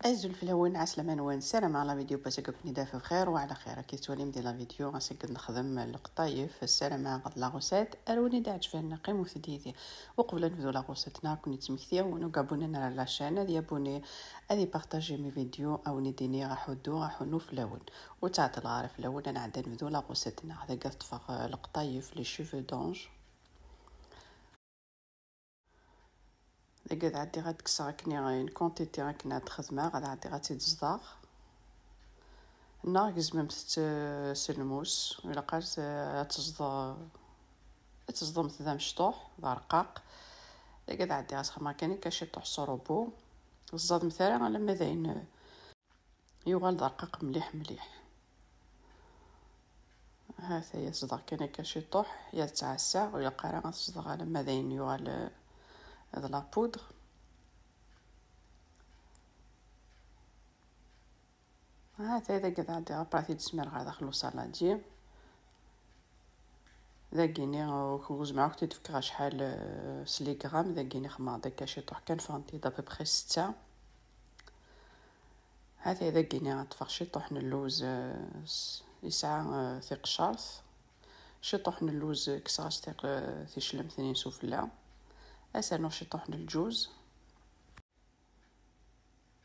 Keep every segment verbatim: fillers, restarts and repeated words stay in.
Azul fell-awen, ɛeslama-nwen, ssarameɣ la vidéo passée-d-aken-id ɣef lxir وعلى خير. Akken tettwalim di la vidéo, ass-agi ad nexdem lqeṭṭayef, ssarameɣ d la recette ara wen-iɛeǧben, qqimet yid-i. Uqbel ad nebdu la recette-nneɣ, ad ken-id-smektiɣ, win ur abonnés ara ɣer la chaîne, ad abonné, ad partager mes vidéos, ad wen-id-iniɣ aḥuddu, aḥunnu fell-awen. Ur ttɛeṭṭileɣ ara fell-awen, ad nɛeddi ad nebdu la recette-nneɣ. Dagi ad ṭṭfeɣ, eh, lqeṭṭayef, les cheveux d'ange. Dagi ad ɛeddiɣ ad kkseɣ akken une quantité akken ad xedmeɣ, ad ɛeddiɣ ad tt-id-ẓḍeɣ. Neɣ gezmemt-tt, eh, s lmus, ilaq ad, eh, ad teẓḍ-, ad teẓḍemt d amecṭuḥ, d arqaq. Dagi ad ɛeddiɣ ad xedmeɣ kan akka ciṭuḥ s urubu. Ẓẓademt ara alamma d ayen, eh, yuɣal d arqaq mliḥ mliḥ. Ha-t-aya, ẓḍeɣ kan akka ciṭuḥ, ya ttɛassaɣ, ur ilaq ara ad ẓḍeɣ alamma d ayen yuɣal, eh, d la poudre. Ha-t-aya, dagi ad ɛeddiɣ, après ad t-id-smireɣ ɣer daxel usaladi. Dagini, ur k-, ur zmireɣ ad k-id-fkeɣ acḥal, eh, s les grammes, dagini xedmeɣ-d akka ciṭuḥ kan, ffɣent-id à peu près setta. Ha-t-aya dagini ad ṭṭfeɣ ciṭuḥ n lluz, eh, s-, yesɛa, eh, tiqeccaṛt. Ciṭuḥ n lluz, eh, kkseɣ-as tiq-, eh, ticlemt-nni n sufella. Ad s-rnuɣ ciṭuḥ n lǧuz.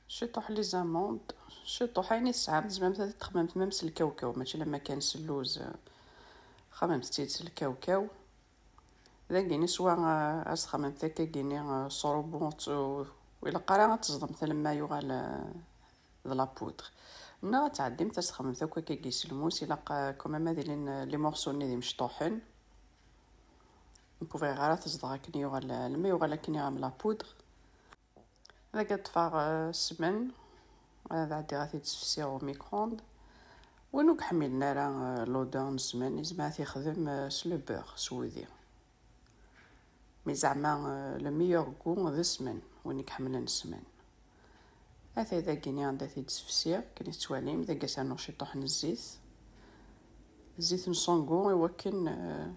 Ciṭuḥ les amandes, ciṭuḥ ayen i tesɛam, tzemremt ad t-txedmemt même s lkawkaw, mačči alamma kan s lluz, eh, xedmemt-tt-id s lkawkaw. Dagini swa, eh, ad s-txedmemt akkagini, eh, s urubu, ur ilaq ara ad teẓḍemt alamma yuɣal, eh, d la poudre. Neɣ ad tɛeddimt ad s-txedmemt akk akkagi s lmus, ilaq, eh, quand même ad ilin, eh, les morceaux-nni d imecṭuḥen. Ur bɣiɣ ara ad t-ẓḍeɣ akken yuɣal, alamma yuɣal akken am la poudre. Dagi ad ṭṭfeɣ, eh, ssmen, ad ɛeddiɣ ad t-id-sefsiɣ au micro-ondes. Win ur iḥemmlen ara, eh, l'odeur n ssmen, yezmer ad t-yexdem, eh, s le beurre, s wudi. Mais zeɛma, eh, le meilleur goût d ssmen, win i iḥemmlen ssmen. Atay dagini anda t-id-sefsiɣ, akken i tettwalim, dagi ad s-rnuɣ ciṭuḥ n zzit. Zzit n sans goût, i wakken, eh,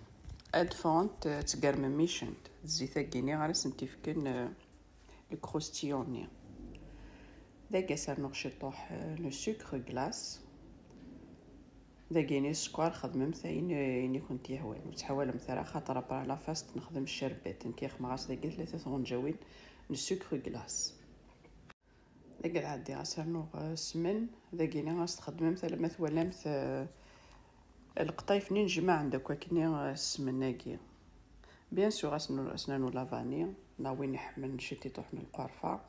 ad ffɣent, eh, ttgermemmicent. Zzit-agini ara sent-ifken, eh, le croustillant-nni. Dagi ad s-rnuɣ ciṭuḥ, eh, le sucre glace. Dagini sskeṛ, xedmemt ayen, ayen i kent-yehwan. Ur ttḥawalemt ara, xaṭer après la fête nexdem ccerbet. Nekk xedmeɣ-as dagi tlata tɣenǧawin n sucre glace. Dagi ad ɛeddiɣ ad s-rnuɣ, eh, ssmen. Dagini ad s-txedmemt alamma twalamt, eh, lqeṭṭayef-nni njemmaɛen-d akk akkenni, eh, ssmen-agi. Bien sûr, ad s-nernu, ad s-nernu la vanille, neɣ win iḥemmlen ciṭiṭuḥ n lqerfa.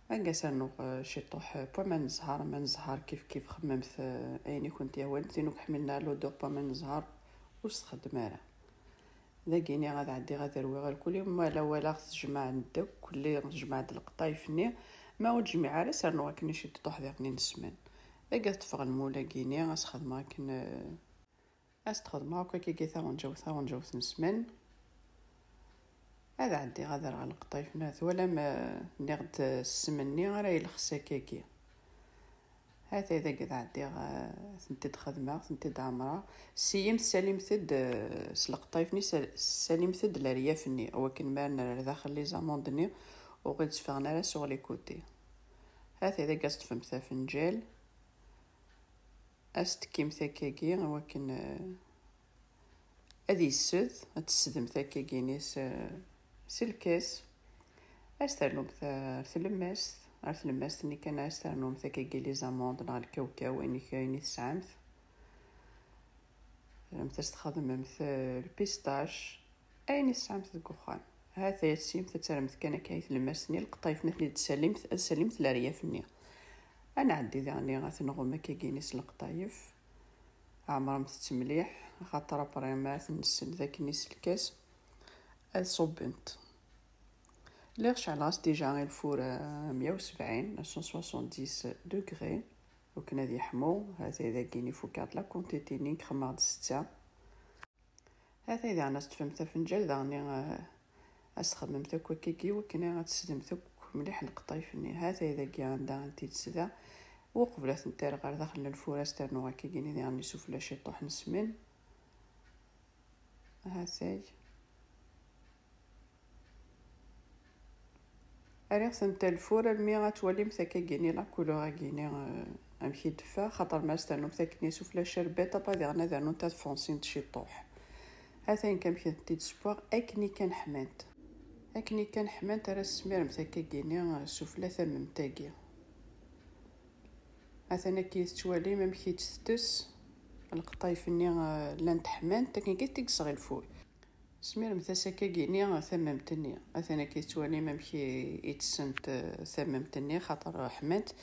Agi ad s-rnuɣ, eh, ciṭuḥ, eh, n waman n zzher, aman n zzher kif kif xemmemt, eh, ayen i kent-yehwan, tin ur iḥemmlen l'odeur n waman n zzher ur s-txeddem ara. Dagini ad ɛeddiɣ ad rwiɣ irkelli, ma la walaɣ tejmaɛen-d akk, kulli tejmaɛen-d lqeṭṭayef-nni, ma ur tejmiɛ ara, ad s-rnuɣ akken ciṭuḥ diɣen n ssmen. Dagi ad ṭṭfeɣ lmul-agini, ad s-xedmeɣ akken, eh, ad s-t-xedmeɣ akk akkagi taɣenǧawt, taɣenǧawt n ssmen. Ad ɛeddiɣ ad rɣeɣ lqeṭṭayef-nni, twalam, eh, nniɣ-d ssem-nni ara yelxes akkagi. Hatay dagi ad ɛeddiɣ, eh, tent-id xedmeɣ, tent-id ɛemreɣ. Ssiyemt salimt-d, eh, s leqṭayef-nni, sal-, salimt-d leryaf-nni, awakken mi ara nerr daxel les amandes-nni, ur ɣ-id-tteffɣen ara sur les côtés. Hatay dagi ad teṭṭfemt afenǧal, ad s-tekkimt akkagi, awakken, eh, ad yessed, ad tessdemt akkagini s, s lkas. Ad s-ternumt ar tlemmast, ar tlemmast-nni kan ad s-ternumt akkagi les amandes neɣ lkawkaw, ayen i, ayen i tesɛamt. Ad s-txedmemt, eh, lpistac, ayen i tesɛamt deg uxxam. Hatay ad tessimt ad terremt kan akka i tlemmast-nni, lqeṭṭayef-nni ad ten-id-tessalimt, ad tessalimt leryaf-nni. Ad nɛeddi diɣen ad t-nɣum akkagini s leqṭayef. Ɛemremt-tt mliḥ, axaṭer après ma ara ten-nessed d akken s lkas ad ṣubbent. Lliɣ ceɛleɣ-as déjà i lfur, euh, meyya u sebɛin, cent soixante-dix degrés, akken ad yeḥmu. Hatay dagini fukeɣ-d la quantité-nni, xemmeɣ-d setta. Hatay daɣen ad s-teṭṭfemt afenǧal daɣen, eh, ad s-txedmemt akk akkagi, wakken ad tesdemt akk mliḥ lqeṭṭayef-nni. Hatay dagi anda i tent-id-sdeɣ. Uqbel ad tent-rreɣ ɣer daxel n lfur, ad s-ternuɣ akkagini diɣen isufella ciṭuḥ n ssmen. Hatay. Rriɣ-tent ar lfur almi ad twalimt akka gini la couleur agini, euh, amek i d-teffeɣ, xaṭer ma s-ternumt akken sufella cerbiṭ, après diɣen ad rnunt ad fonsint ciṭuḥ. Atan kan amek tent-id-ssewweɣ, akken i kan ḥmant. Akken i kan ḥmant ara tesmiremt akka gini, euh, sufella tamemt-agi. Atan akka i tettwalim amek i tt-tettes, lqeṭṭayef-nni, euh, llant ḥmant, akken kan i tt-id-tesɣi lfur. Smirmet-as akka gini tamemt-nni. Atan akka i tettwalim amek i, i ttessent, eh, tamemt-nni, xaṭer ḥmant.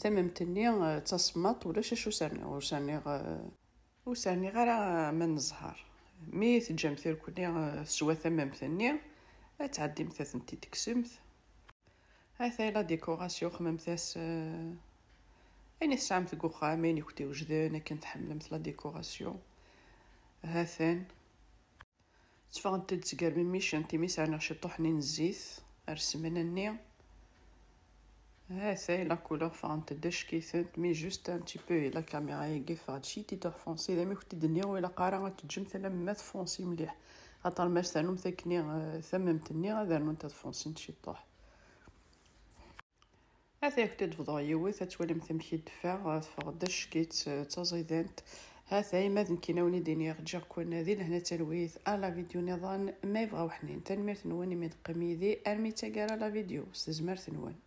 Tamemt-nni, eh, d tasemmaḍt, ulac acu ur s-rniɣ, ur s-rniɣ, eh, ur s-rniɣ ara aman n zzher. Mi teǧǧamt irkelli, eh, teswa tamemt-nni, ad tɛeddimt ad tent-id-tekksemt. Atay la décoration, xemmemt-as, eh, ayen i tesɛamt deg uxxam, ayen i kent-iwejden, akken tḥemmlemt la décoration. Hatan. Tteffɣent-d seg rmimicent imi sɛan ciṭuḥ-nni n zzit ar ssmana-nni. Hatay la couleur ffɣent-d ackitent, mais juste un petit peu, la caméra-agi ffeɣ-d ciṭuḥ foncé, d amek i d-nniɣ, ur ilaq ara ad teǧǧemt alamma tfonsi mliḥ. Xaṭer ma s-ternumt akkenni, eh, tamemt-nni, ad rnunt ad fonsint ciṭuḥ. Ata akk-d bḍuɣ yiwet, ad twalimt amek i d-teffeɣ, teffeɣ-d acki d taẓidant. Ata ma d nekkini ad wen-id-iniɣ ǧǧiɣ-ken di lehna d talwit, ar la vidéo niḍen ma yebɣa uḥnin. Tanemmirt-nwen imi d-teqqim yid-i armi d taggara la vidéo, s tezmert-nwen.